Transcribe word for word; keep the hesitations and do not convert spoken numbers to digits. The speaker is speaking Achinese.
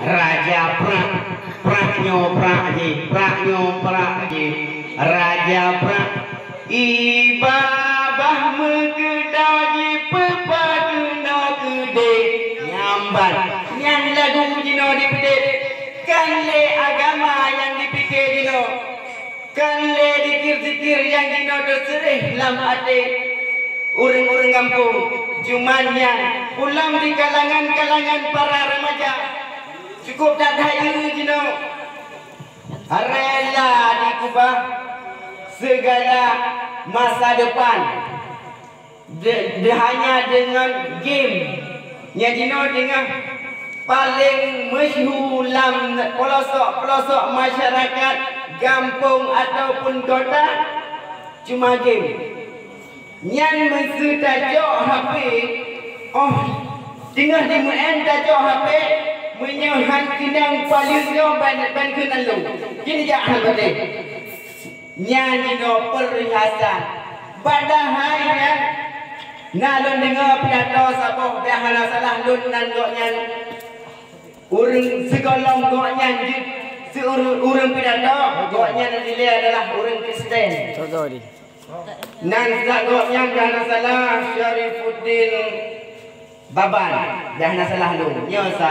Raja prak, prak nyoe prak jih, prak nyoe prak jih, raja prak. I babah meukeudeh jipeupakeue ngon keudeh. Nyambat, nyan lagu jinoe dipeudeh. Kan lé agama nyang dipike jinoe. Kan lé zikir-zikir nyang jinoe teuseureh lam até ureuëng-ureuëng gampông. Cuman nyan pulang di kalangan-kalangan para remaja. Cukup that hayeue jinoe. Rela dikeubah segala masa depan. De-, de-, hanya deungon game. Nyang jinoe teungoh paleng masyhur lam pelosok-pelosok masyarakat gampông ataupun kota, cuma game. Nyan meuseu tacok H P, oh, teungoh jimeu'en tacok H P, meunyoe han keunong paleue nyoe ban, ban keunan lôn. Kini jak han batée. Nyan jinoe peurihasan. Padahai nyan na lôn deungoe pidato saboh, dah hana salah lôn nan gobnyan ureuëng sigohlom gobnyan jeuet siureuëng, ureuëng pidato, gobnyan dilée adalah ureuëng Kristen. Nan zat gobnyan dah hana salah Syarifuddin Baban, dah hana salah lôn. Nyoe sa